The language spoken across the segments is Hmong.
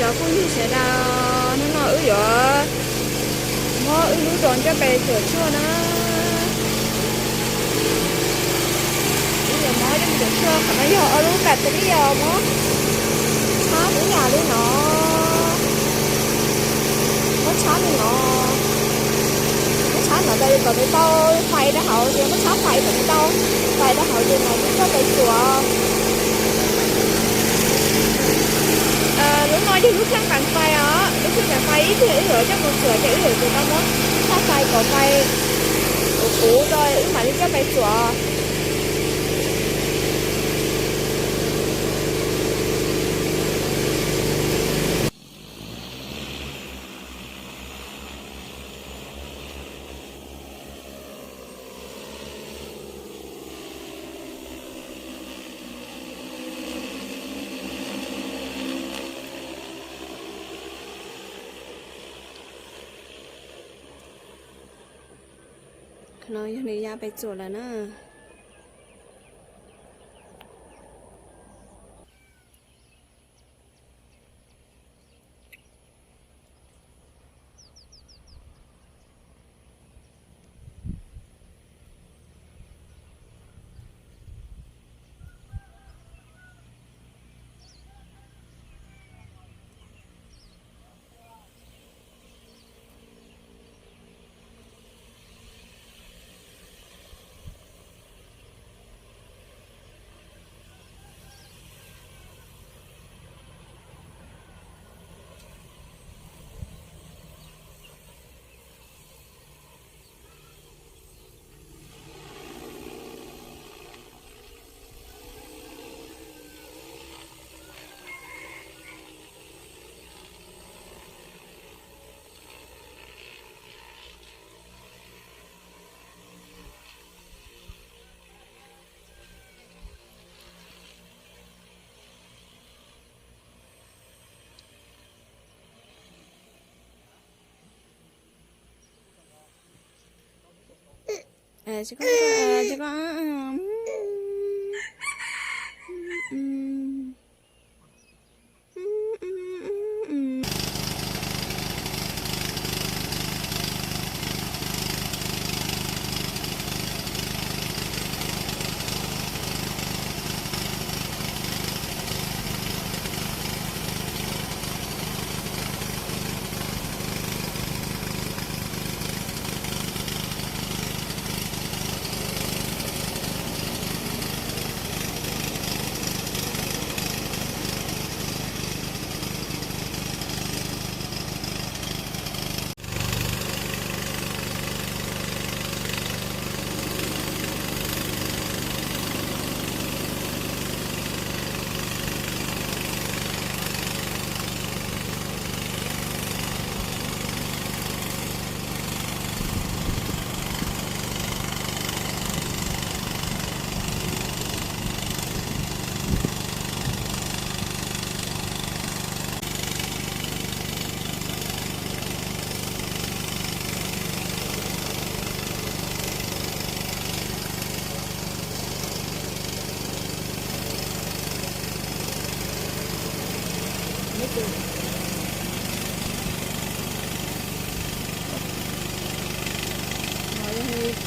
Phooj ywg sawv daws, hnub no wb yuav muab wb lub drone coj pes tsuam tshuaj na. Wb yuav muab coj pes tsuam tshuaj, qhov no yog ob lub battery os, muab tshab ib yam li no. Muab tshab li no, muab tshab no kom nws tau fais rau hauv ces muab tshab fais kom nws tau fais rau hauv ces mam li coj pes tsuam. Lub no yog lub kheej pas fais os, lub kheej pas fais ib pliag wb yuav coj mus tsuam ces wb yuav tsum tau muab tshab fais kom fais kuv kuv rau wb mam li coj pes tsuam. Qhov no yog nws ya pes tsuam lawm na.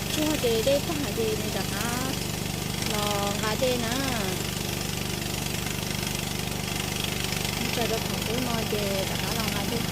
Tsuag ces dej tag ces nws rov qab los nqa dej na. Tsaws rau qhov qub no ces rov qab los nqa dej.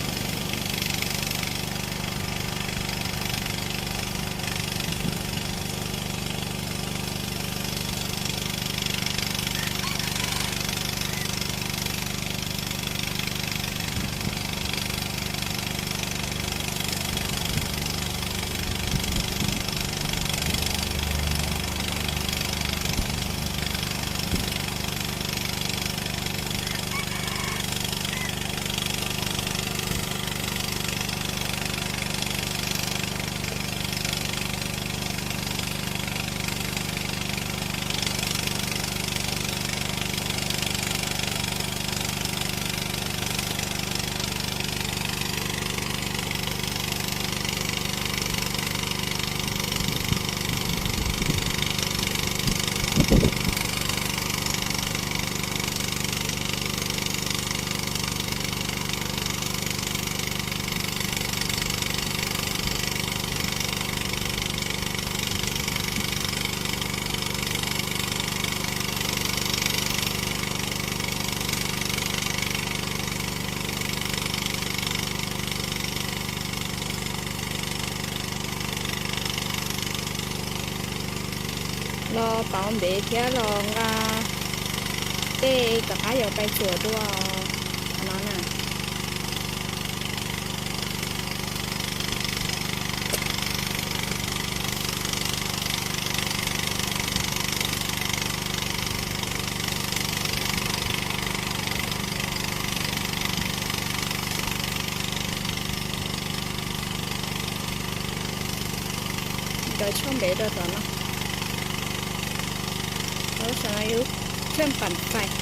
Los pauv ntev thiab los nqa tej rov qab yuav pais txuas dua no na. Cov tshuaj ntev rau tom no, lub sab no yog lub thwj pam fais.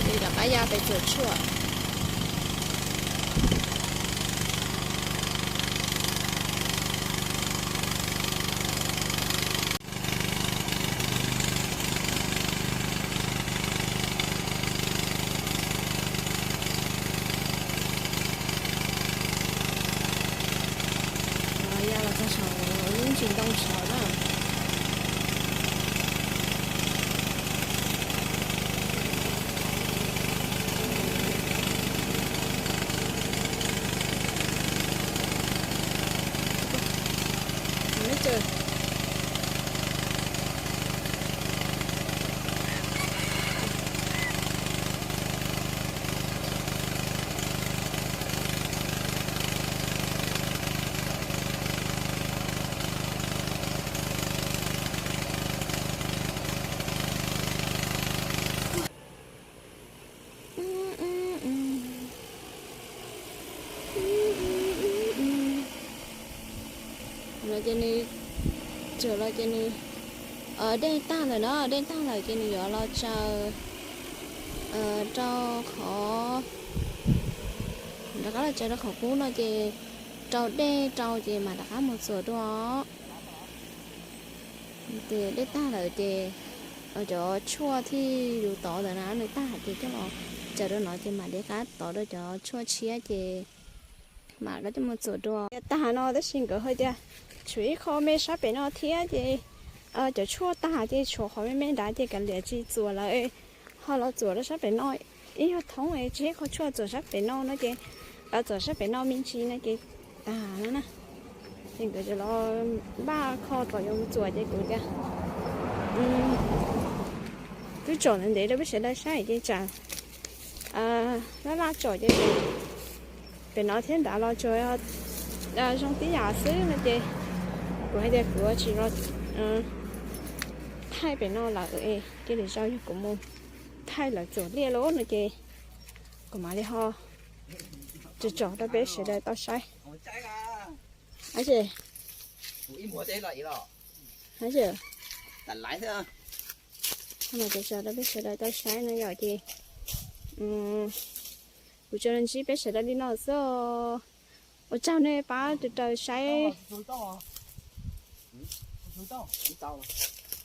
Ces rov qab ya pem tsuam tshuaj. Ya los txog saum lub ntsis ntoo tshauv na. No ces nws, txawm los ces nws, dej tag lawm na, dej tag lawm ces nws yuav los tsaws rau qhov, rov qab los tsaws rau qhov qub no ces rau dej rau ces mam rov qab mus txuas dua. Ces dej tag lawm ces cov tshuaj thiaj yus tov ntawd na nws tag ces coj los tsaws rau no ces mam li qab tov rau cov tshuaj tshiab ces mam rov qab coj mus txuas dua. Tag no tab sis nkawd hais tias tshuav ib qho me sab pem no thiab ces cov tshuaj tag ces tshuav qhov me me nrad ces kav liam tsis txuas lawm, ho los txuas rau sab pem no ib nyuag thoob es tseg ib qho tshuaj txuas sab pem no no ces los txuas sab pem no me ntsis no ces tag no na. Ces nkawd tseem los npaj kho tom yuav mus txuas ces kuv tias twb tsom ntev ntev rau peb sawv daws saib ces tsam laj laj tsom ces pem no thiab nrad los tsuas zoo tib yam xwb no ces kuv hais tias kuv tsis los thaij pem no lawm es cia lwm zaus yog kuv mus thaij lawv txuas liaj lawm no ces kuv mam li ho tsom tsom rau peb sawv daws tau saib. Tsom rau peb sawv daws tau saib no yom ces kuv tsuas los ntsib peb sawv daws li no xwb. Ua tsaug nej pab raws raws saib.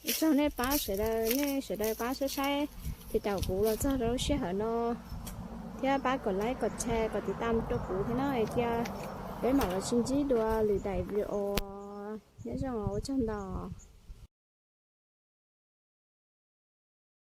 Ua tsaug nej pab sawv daws, nej sawv daws pab saib saib ces caum kuv los txog rau lub sij hawm no thiab pab kom like kom share kom tiv tam rau kuv thiab na es cia peb mam los sib ntsib dua lwm daim video. Nyob zoo, ua tsaug ntau.